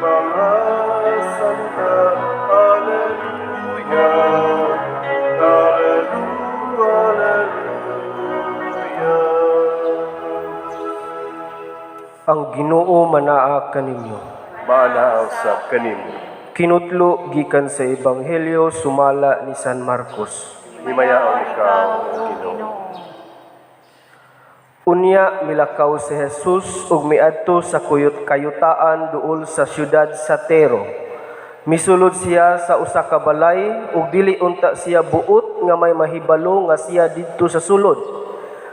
Mga salita. Alleluia, Alleluia, Alleluia. Ang Ginoo manaa kaninyo. Maanaa usab kanimo. Kinutlo gikan sa Ebanghelyo sumala ni San Marcos. Himayaon ikaw, Ginoo. Unya milakaw si Jesus ug miadto sa kuyot kayutaan duol sa syudad sa Tiro. Misulod siya sa usa ka balay ug dili unta siya buot nga may mahibalo nga siya didto sa sulod.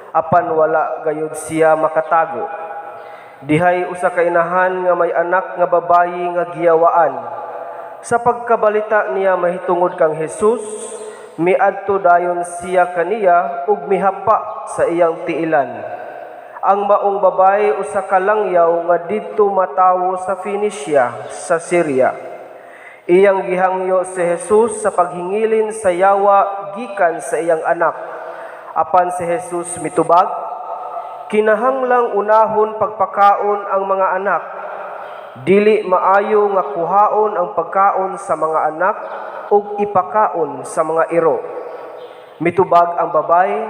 Apan wala gayud siya makatago. Dihay usa ka inahan nga may anak nga babayi nga giyawaan. Sa pagkabalita niya mahitungod kang Jesus, miadto dayon siya kaniya ug mihapa sa iyang tiilan. Ang maong babayi usa ka langyaw nga didto matawo sa Phoenicia sa Syria. Iyang gihangyo si Jesus sa paghingilin sa yawa gikan sa iyang anak. Apan si Jesus mitubag, "Kinahanglang unahon pagpakaon ang mga anak. Dili maayo nga kuhaon ang pagkaon sa mga anak ug ipakaon sa mga iro." Mitubag ang babayi,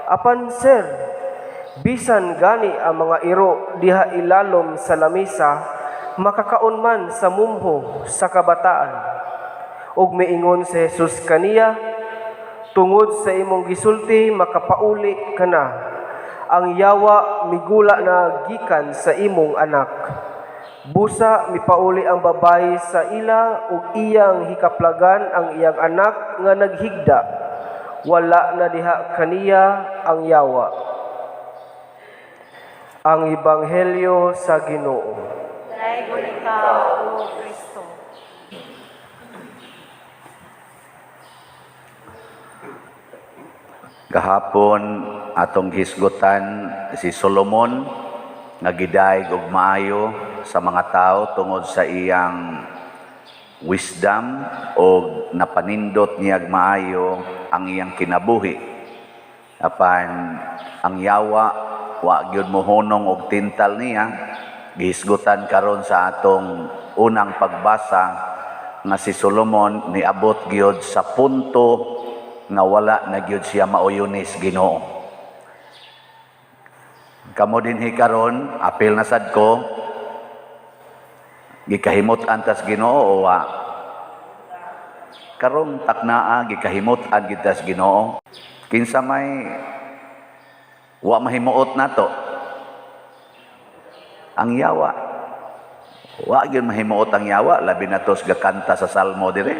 "Apan sir, bisan gani ang mga iro diha ilalom sa lamisa makakaon man sa mumho sa kabataan." Ug miingon si Jesus kaniya, "Tungod sa imong gisulti, makapauli ka na. Ang yawa migula na gikan sa imong anak." Busa mipauli ang babayi sa ila ug iyang hikaplagan ang iyang anak nga naghigda. Wala na diha kaniya ang yawa. Ang Ebanghelyo sa Ginoo. Dalaygon ikaw, O Kristo. Gahapon atong hisgutan si Solomon nga gidayeg og maayo sa mga tao tungod sa iyang wisdom og napanindot niyag maayo ang iyang kinabuhi. Apan ang yawa wa gyud mohunong og tintal niya. Gihisgutan karon sa atong unang pagbasa nga si Solomon niabot gyud sa punto nga wala na gyud siya mauyunis Ginoo. Kamo dinhi karon, apil na sad ko, gikahimut-an tas Ginoo o wa? Karong taknaa gikahimut-an gid tas Ginoo. Kinsa may wa mahimuot nato? Ang yawa. Wa gyud mahimuot ang yawa, labi na tos gakanta sa salmo dire.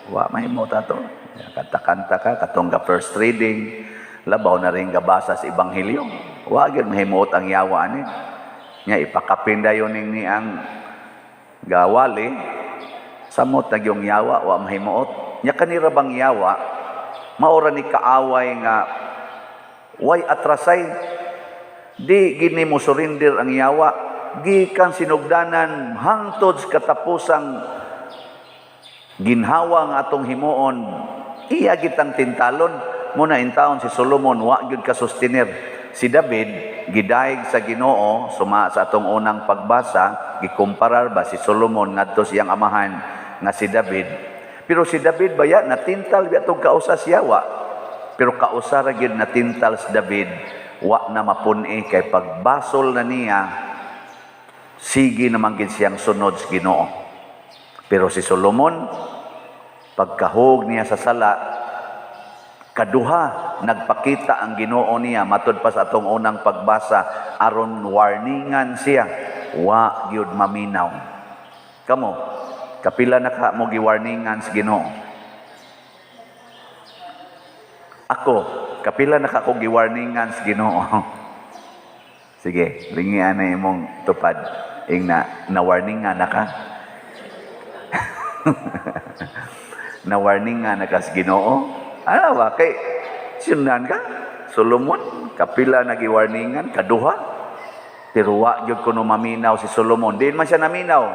Wa mahimuot ato. Kanta-kanta ka katong ga first reading, labaw na rin gabasa sa ebanghelyo. Wa gyud mahimuot ang yawa ani. Nya ipakapin dayon ning ni ang gawali, samot na gyung yawa, wa mahimuot. Nya kanira bang yawa, maora ni kaaway nga way atrasay. Di gini mo surrender ang yawa, gikan sinugdanan hangtod sa katapusang ginhawa nga atong himuon, iya gitang tintalon. Muna intawon si Solomon wa gyud ka sustenir. Si David gidayeg sa Ginoo suma sa atong unang pagbasa, gikumparar ba si Solomon ngadto siyang amahan nga si David. Pero si David baya natintal biya tong kausa siya wa. Pero kausa ra gyud natintal si David, wa na mapun-i kay pagbasol na niya, sige naman gid siyang sunod sa Ginoo. Pero si Solomon, pagkahog niya sa sala, kaduha nagpakita ang Ginoo niya matud pa sa atong unang pagbasa aron warningan siya, wa gyud maminaw. Kamo, kapila na ka mo giwarningan sa Ginoo? Ako, kapila na ka ko giwarningan sa Ginoo? Sige, lingian na imong tupad. Ingna, na-warningan na ka. Na-warningan na ka sa Ginoo. Ano ba? Kay, sinundan ka? Solomon, kapila na giwarningan, kaduha. Pero wa gyud kuno maminaw si Solomon. Di man siya naminaw.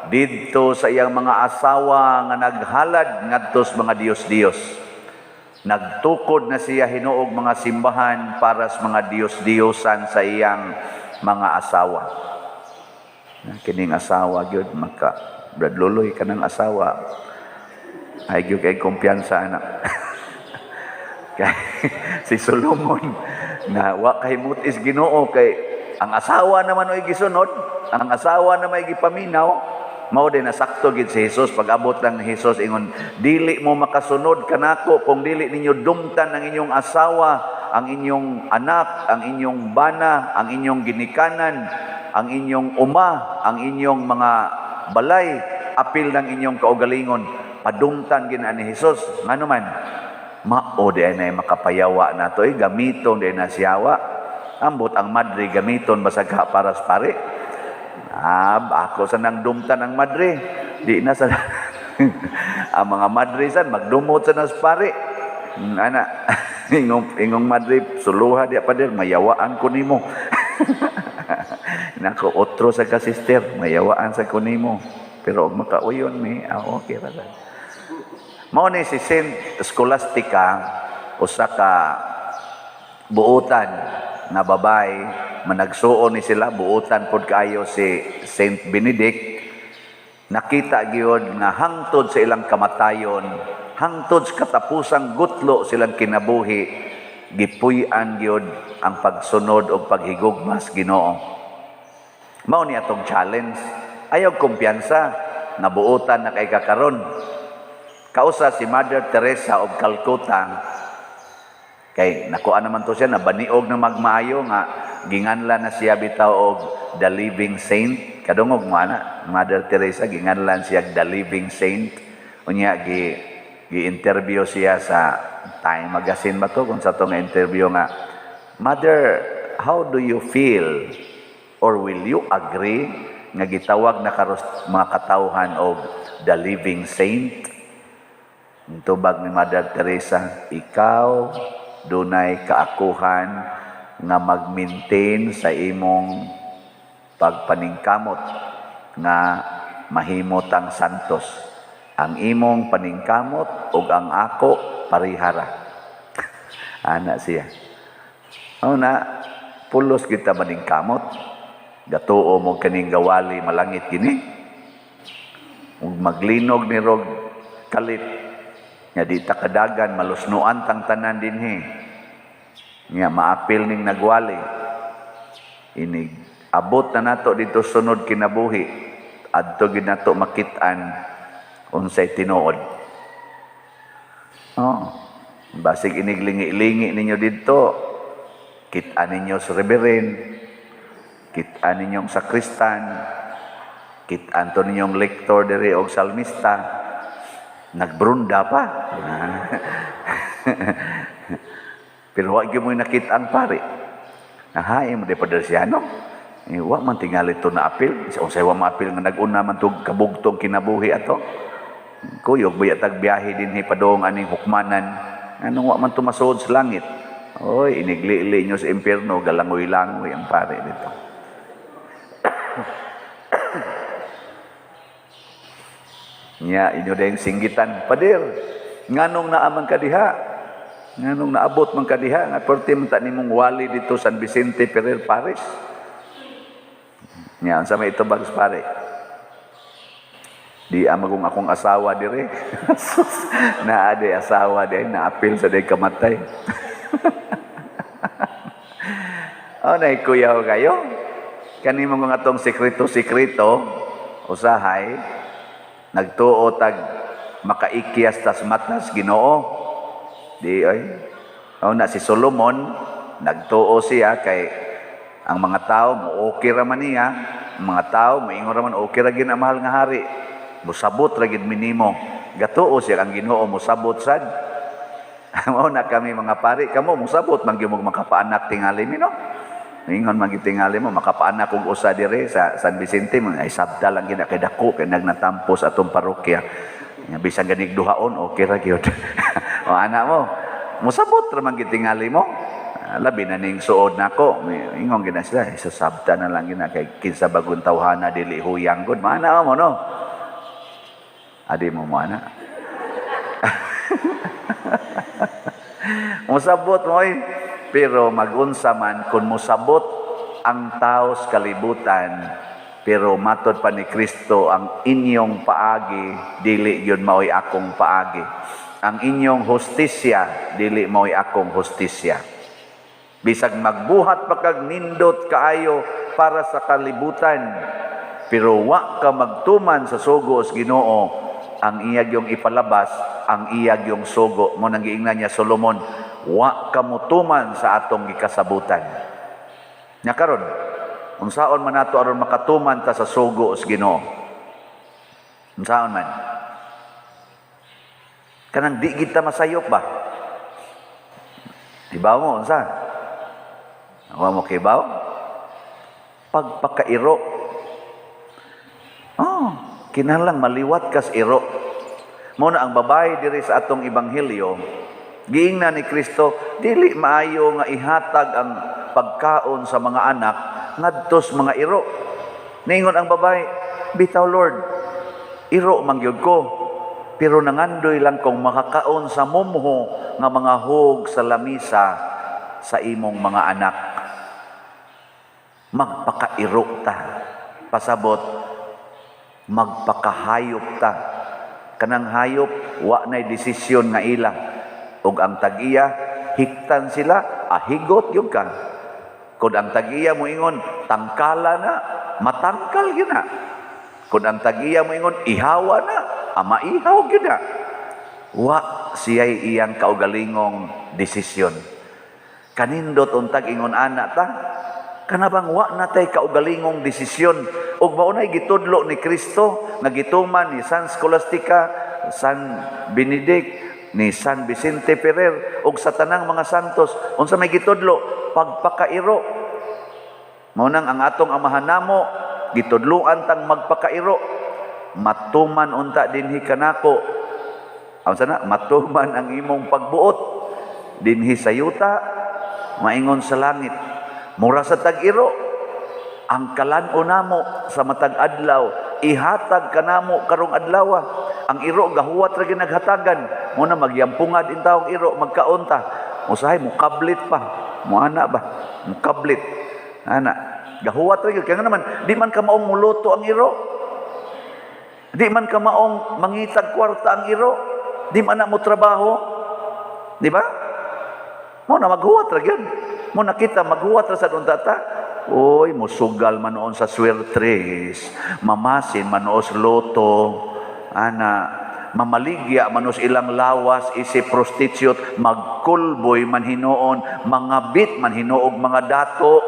Didto sa iyang mga asawa nga naghalad ngadto sa mga Diyos-Diyos. Nagtukod na siya hinuog mga simbahan para sa mga Diyos-Diyosan sa iyang mga asawa. Kining asawa gyud maka Brad Luloy kanang asawa. Ay gyud kay kumpiyansa anak. Kay si Solomon na wa kay mutis Ginoo kay ang asawa naman oy gisunod, ang asawa na may gipaminaw, mao din nasakto gid si Jesus. Pag-abot lang ni Jesus, ingon, "Dili mo makasunod kanako kung dili ninyo dumtan ang inyong asawa, ang inyong anak, ang inyong bana, ang inyong ginikanan, ang inyong uma, ang inyong mga balay, apil ng inyong kaugalingon." Padumtan gina ni Jesus. Ngano man? Mao di ay makapayawa nato eh, gamiton di na siyawa. Ambot ang madre gamiton basag ka para sa pare. Ah, ako sa nang dumtan ang madre. Di na sa ang mga madre san magdumot sa nas pare. Ana, ingong ingong madre suluha di pa dir, mayawaan ko nimo. Nako, otro sa ka sister, mayawaan sa ko nimo. Pero og makauyon mi, ah, okay ra sad. Mao ni si Saint Scholastica, usa ka buutan nga babae, managsuon ni sila, buutan pod kaayo si Saint Benedict. Nakita gyud nga hangtod sa ilang kamatayon, hangtod sa katapusang gutlo silang kinabuhi, gipuy-an gyud ang pagsunod o paghigugmas Ginoo. Mao ni atong challenge. Ayaw kumpiyansa nga buutan na kay kakaron. Kausa si Mother Teresa of Calcutta, kay nakuha naman to siya, nabaniog na magmaayo nga ginganlan na siya bitaw og the living saint. Kadungog mo ana, Mother Teresa ginganlan siya the living saint. Unya gi gi-interview siya sa Time magazine ba to, kung sa to nga interview nga, "Mother, how do you feel or will you agree nga gitawag na karos mga katawhan og the living saint?" Ang tubag ni Mother Teresa, "Ikaw dunay kaakuhan nga mag-maintain sa imong pagpaningkamot nga mahimo tang santos. Ang imong paningkamot ug ang ako parihara." Ana siya. O na, pulos kita maningkamot. Gatuo mo kaning gawali malangit kini. Ug maglinog ni rog kalit nga di ta kadagan, malusnoan tang tanan dinhi. Nga maapil ning nagwali. Inig abot na nato dito sunod kinabuhi, adto gid nato makit-an unsay tinuod. Oh, basig iniglingi-lingi ninyo didto, kit-an ninyo sa reverend, kit-an ninyong sakristan, kit-an to ninyong lector diri og salmista, nagbrunda pa. Pero wa gyud mo nakita ang pare. Nahain mo di pa no? Eh, wa man tingali to na apil. Unsay wa maapil nga nag-una man tog kabugtong kinabuhi ato. Kuyog ba tag biyahe dinhi padung aning hukmanan. Anong wa man tumasuod sa langit? Oy, iniglili nyo sa impyerno, galangoy-langoy ang pare dito. Nya inyo dayong singgitan, "Pader, nganong naaman ka diha? Nganong naabot man ka diha? Nga perti man ta nimong wali dito San Vicente Ferrer Parish?" Nya unsa may itubag sa pare? "Di amagong akong asawa dire." Naa di asawa di naapil sa day kamatay. Oh, nay kuyaw kayo. Kani mo nga atong sekreto-sekreto usahay nagtuo tag makaikyas tas matas Ginoo. Di ay. Oh, na si Solomon nagtuo siya kay ang mga tao mo okay ra man niya, ang mga tao moingon ra man okay ra gid ang mahal nga hari. Musabot ra gid minimo. Gatuo siya ang Ginoo musabot sad. Mao na kami mga pari, kamo musabot man gyud mo makapaanak tingali mi, no. Ingon man gyud tingali mo makapaanak og usa dire sa San Vicente mo ay sabda lang gid kay dako kay nagnatampos atong parokya. Nga bisan ganig duhaon okay ra gyud. O ana mo, musabot ra man gyud tingali mo. Labi na ning suod nako, ingon gid na sila, sa sabta na lang gid na kay kinsa bagon tawhana dili huyang gud. Maana mo no. Adi mo mo ana. Musabot mo oy. Pero magunsa man kung musabot ang tao sa kalibutan, Pero matod pa ni Kristo, ang inyong paagi dili gyud maoy akong paagi. Ang inyong hustisya dili maoy akong hustisya. Bisag magbuhat pa kag nindot kaayo para sa kalibutan, pero wa ka magtuman sa sugo sa Ginoo, ang iyag yung ipalabas, ang iyag yung sugo. Mo nang giingnan niya Solomon, wa ka mutuman sa atong gikasabutan. Nya karon, unsaon man nato aron makatuman ta sa sugo sa Ginoo? Unsaon man? Kanang di kita masayop ba? Ibaw mo, unsa? Wa mo kibaw? Pagpakairo. Oh, kinahanglang maliwat kas iro. Mo na ang babae diri sa atong ebanghelyo, giingnan ni Kristo, dili maayo nga ihatag ang pagkaon sa mga anak ngadtos mga iro. Ningon ang babae, "Bitaw Lord, iro man gyud ko, pero nangandoy lang kong makakaon sa mumho nga mga hog sa lamisa sa imong mga anak." Magpakairo ta. Pasabot, magpakahayop ta. Kanang hayop, wa na'y desisyon nga ila. Ug ang tag-iya, hiktan sila, ahigot gyud ka. Kung ang tag-iya moingon, tangkala na, matangkal gyud na. Kung ang tag-iya moingon, ihawa na, maihaw gyud na. Wa siya'y iyang kaugalingong desisyon. Kanindot untag ingon ana ta, kanabang wa na tay kaugalingong desisyon ug mao nay gitudlo ni Kristo nga gituman ni San Scholastica, San Benedict, ni San Vicente Ferrer ug sa tanang mga santos. Unsa may gitudlo? Pagpakairo. Mao nang ang atong amahan namo gitudloan tang magpakairo. Matuman unta dinhi kanako. Unsa na? Matuman ang imong pagbuot dinhi sa yuta maingon sa langit. Mura sa tag-iro, ang kalan-on namo sa matag adlaw, ihatag kanamo karong adlaw. Ang iro gahuwat ra ginaghatagan. Mo na magyampungad in taong iro, magkaon ta. Usahay mukablit pa. Muana ba? Mukablit. Ana, gahuwat ra gyud kaya nga naman di man ka maong muluto ang iro. Di man ka maong mangitag kwarta ang iro. Di man na mo trabaho. Di ba? Mo na maghuwat ra gyud. Mo nakita maghuwat ra sa unta ta. Oy, musugal man noon sa swertres, mamasin man noos loto, ana, mamaligya man noos ilang lawas isip prostitute, magkulboy man hinuon, mangabit man hinuog mga dato,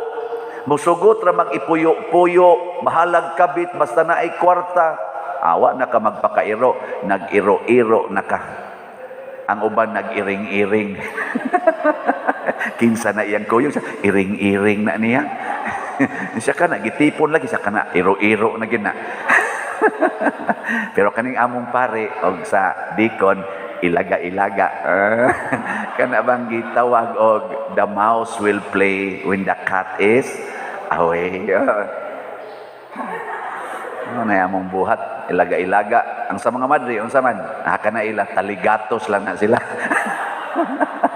musugot ra mag-ipuyo-puyo, bahalag kabit basta na ay kwarta. Awa na ka magpakairo, nag-iro-iro na ka. Ang uban nag-iring-iring. Kinsa na iyang kuyog, iring-iring na niya. Siya ka na, gitipon lagi, siya ka na, iro-iro na gina. Pero kaning among pare, og sa deacon, ilaga-ilaga. Kana bang gitawag og the mouse will play when the cat is away. Ano na among buhat, ilaga-ilaga. Ang sa mga madre, unsa man, kana ila, taligatos lang na sila.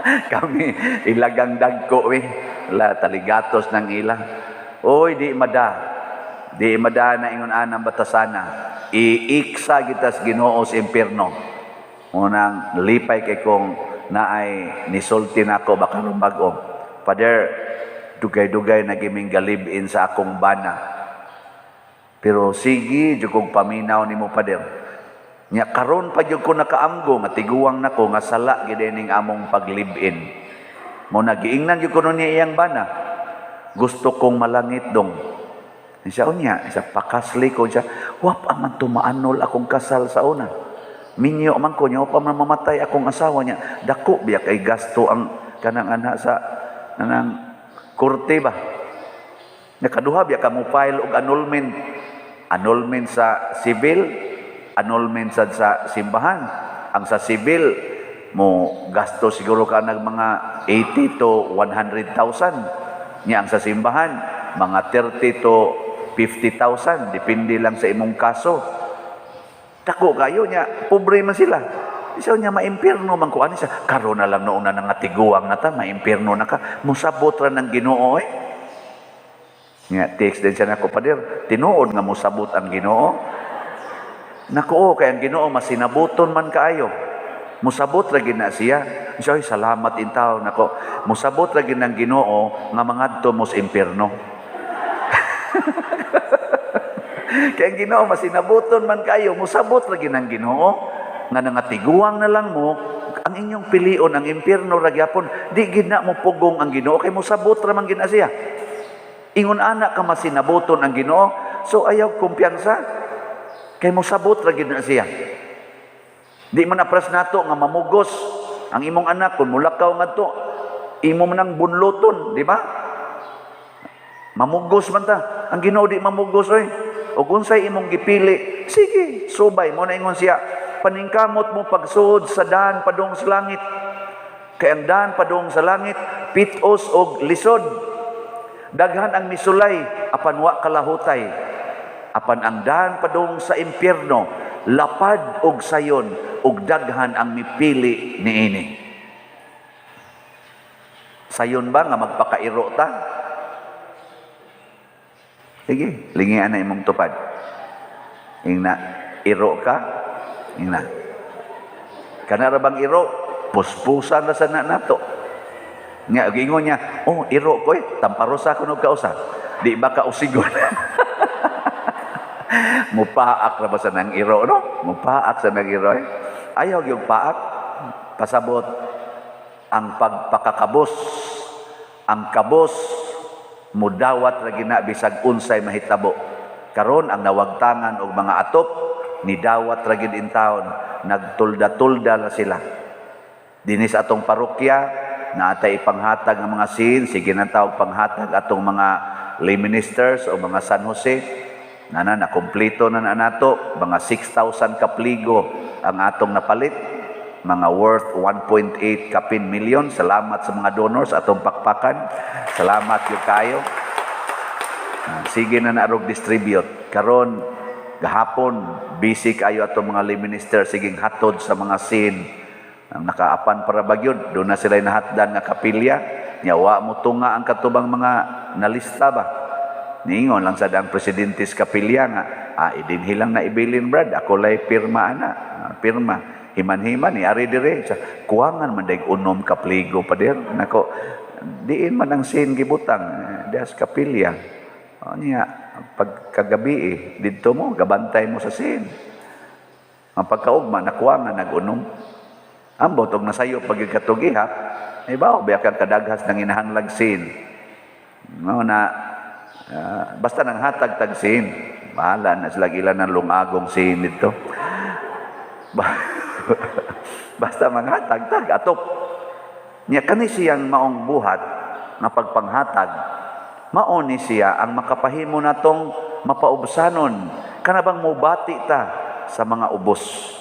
Kami, ilagang dagko eh. La, taligatos ng ila. Oy, di mada. Di mada na ingon anang batasana. Iiksa gitas Ginoo sa impierno. Unang lipay kay kong naay nisulti nako baka bag-o. Father, dugay-dugay na giming galib-in sa akong bana. Pero sige, jud kong paminaw nimo, Father. Nya karon pa jud ko nakaamgo nga tiguang nako nga sala gid ning among paglib-in. Mo nagiingnan jud ko niya iyang bana. Gusto kong malangit dong. Siya unya, siya pakasli ko siya. Wa pa man tumaanol akong kasal sa una. Minyo man ko niya, wa pa man mamatay akong asawa niya. Dako biya kay gasto ang kanang ana sa kanang korte ba. Nakaduha biya ka mo file og annulment. Annulment sa civil, annulment sad sa simbahan. Ang sa civil mo gasto siguro ka nag mga 80 to 100,000. Nya ang sa simbahan mga 30 to 50,000, depende lang sa imong kaso. Dako kayo niya, pobre man sila. Isa niya maimpierno man ko ani siya. Karon na lang noon na nga tiguang na ta, maimpierno na ka. Musabot ra ng Ginoo eh. Nga text din siya nako, "Pader, tinuod nga mosabot ang Ginoo?" Nako, oh, kay ang Ginoo masinabuton man kaayo. Musabot ra gid na siya. Siya, "Ay, salamat intaw nako. Musabot ra gid ng Ginoo nga mangadto mo sa impierno." Kay ang Ginoo masinabuton man kayo, musabot ra gid ng Ginoo nga nangatiguang na lang mo ang inyong pilion ang impierno ra gyapon. Di gid na mo pugong ang Ginoo kay musabot ra man gid na siya. Ingon ana ka masinabuton ang Ginoo, so ayaw kumpiyansa kay mosabot ra gid na siya. Di man apras nato nga mamugos ang imong anak kung mulakaw ngadto, imo man ang bunluton, di ba? Mamugos man ta. Ang Ginoo di mamugos oy. Og unsay imong gipili, sige, subay mo na ingon siya. Paningkamot mo pagsuod sa daan padung sa langit. Kay ang daan padung sa langit pitos og lisod. Daghan ang misulay apan wa kalahutay. Apan ang daan padung sa impyerno lapad og sayon ug daghan ang mipili niini. Sayon ba nga magpakairo ta? Sige, lingian na imong tupad. Ingna, iro ka? Ingna. Kana ra bang iro? Puspusan ra sa na nato. Nga giingon niya, "Oh, iro ko eh, tamparosa ko og kausa." Di ba ka usigon? Mupaak ra ba sa nang iro, no? Mupaak sa nang iro eh. Ayaw yung paak. Pasabot ang pagpakakabos, ang kabos mudawat ra gina bisag unsay mahitabo. Karon ang nawagtangan og mga atop nidawat ra gid intawon, nagtulda-tulda na sila. Dinhi sa atong parokya naatay ipanghatag ng mga sin, sige na tawag panghatag atong mga lay ministers o mga San Jose. Nana na kompleto na na nato, mga 6,000 ka pligo ang atong napalit, mga worth 1.8 kapin million. Salamat sa mga donors atong pakpakan. Salamat yung kayo. Sige na narog distribute. Karon gahapon busy kayo atong mga lay minister siging hatod sa mga sin. Ang nakaapan para bagyod, doon na sila nahatdan nga kapilya. Nya wa mo tunga ang katubang mga nalista ba. Niingon lang sa ang presidente sa kapilya nga, idinhi lang na ibilin, brad, ako lay pirma ana, pirma. Himan-himan ni ari dire sa kuwangan man dag unom ka pligo pader. Nako, diin man ang sin gibutang dias kapilya. O niya, pag kagabi eh, didto mo, gabantay mo sa sin. Ang pagkaugma, nakuha nga nag-unom. Ambot, og nasayo pag katugihap, ay ba, biya kang kadaghas ng inahanglag sin. No, na, basta nang hatag tag sin. Bahala na sila ilan ng lungagong sin dito. Basta manghatag tag atop. Nya kani siyang maong buhat nga pagpanghatag, mao ni siya ang makapahimo natong mapaubsanon. Kana bang mobati ta sa mga ubos?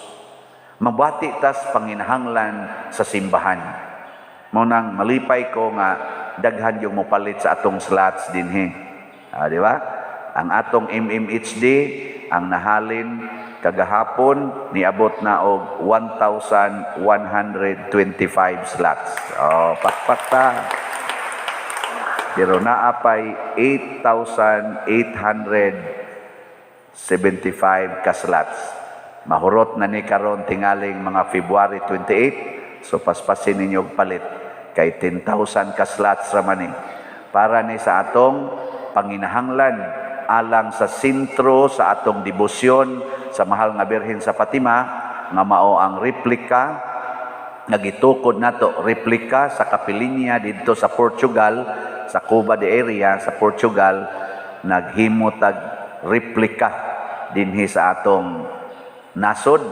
Mabati tas panginahanglan sa simbahan. Mao nang malipay ko nga daghan yung mopalit sa atong slots dinhi. Di ba? Ang atong MMHD ang nahalin kagahapon niabot na og 1,125 slots. Oh, pakpak ta. Pero naa pay 8,875 ka slots. Mahurot na ni karon tingaling mga February 28. So paspasin ninyo og palit kay 10,000 ka slots ra man ni. Para ni sa atong panginahanglan alang sa sentro sa atong debosyon sa Mahal nga Birhen sa Fatima nga mao ang replika nga gitukod nato, replika sa kapilinya didto sa Portugal, sa Cuba de area sa Portugal. Naghimo tag replika dinhi sa atong nasod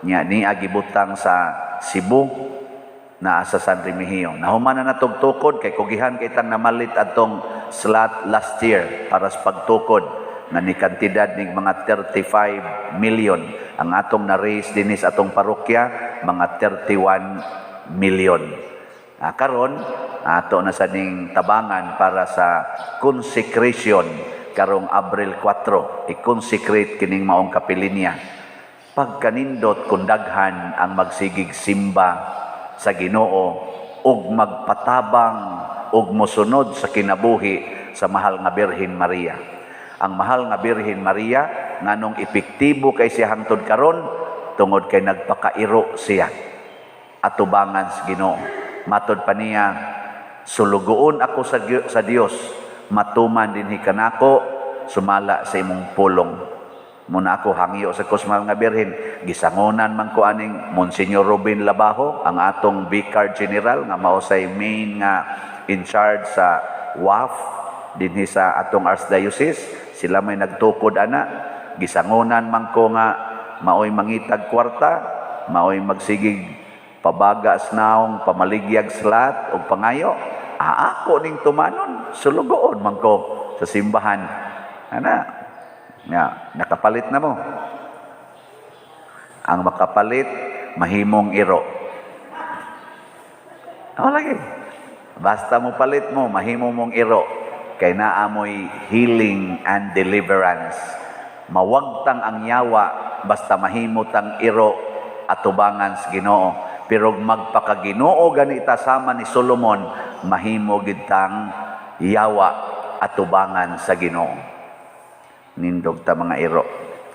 nya niya gibutang sa Cebu naa sa San Remigio. Nahuman na natog tukod kay kugihan kay tang namalit atong slot last year para sa pagtukod na ni kantidad ning mga 35 million. Ang atong na-raise dinhi sa atong parokya mga 31 million. Karon ato na sa ning tabangan para sa consecration karong Abril 4, i-consecrate kining maong kapilinya. Pagkanindot kung daghan ang magsigig simba sa Ginoo ug magpatabang ug mosunod sa kinabuhi sa mahal nga Birhen Maria. Ang mahal nga Birhen Maria, nganong epektibo kay siya hangtod karon? Tungod kay nagpakairo siya atubangan sa Ginoo. Matod pa niya, "Sulugoon ako sa Dios, matuman dinhi kanako sumala sa imong pulong." Muna ako hangyo sa mahal nga Birhen, gisangonan man ko aning Monsignor Robin Labajo, ang atong Vicar General nga mao say main nga in charge sa WAF dinhi sa atong Archdiocese. Sila may nagtukod ana. Gisangonan man ko nga maoy mangitag kwarta, maoy magsigig pabaga sa naong, pamaligyag slat og pangayo. Ah, ako ning tumanon, sulugoon man ko sa simbahan. Ana, nga, nakapalit na mo. Ang makapalit, mahimong iro. Ako lagi. Basta mo palit mo, mahimo mong iro. Kay naa mo'y healing and deliverance. Mawagtang ang yawa, basta mahimo tang iro atubangan sa Ginoo. Pero magpakaginoo ganita sama ni Solomon, mahimo gid tang yawa atubangan sa Ginoo. Nindog ta, mga iro.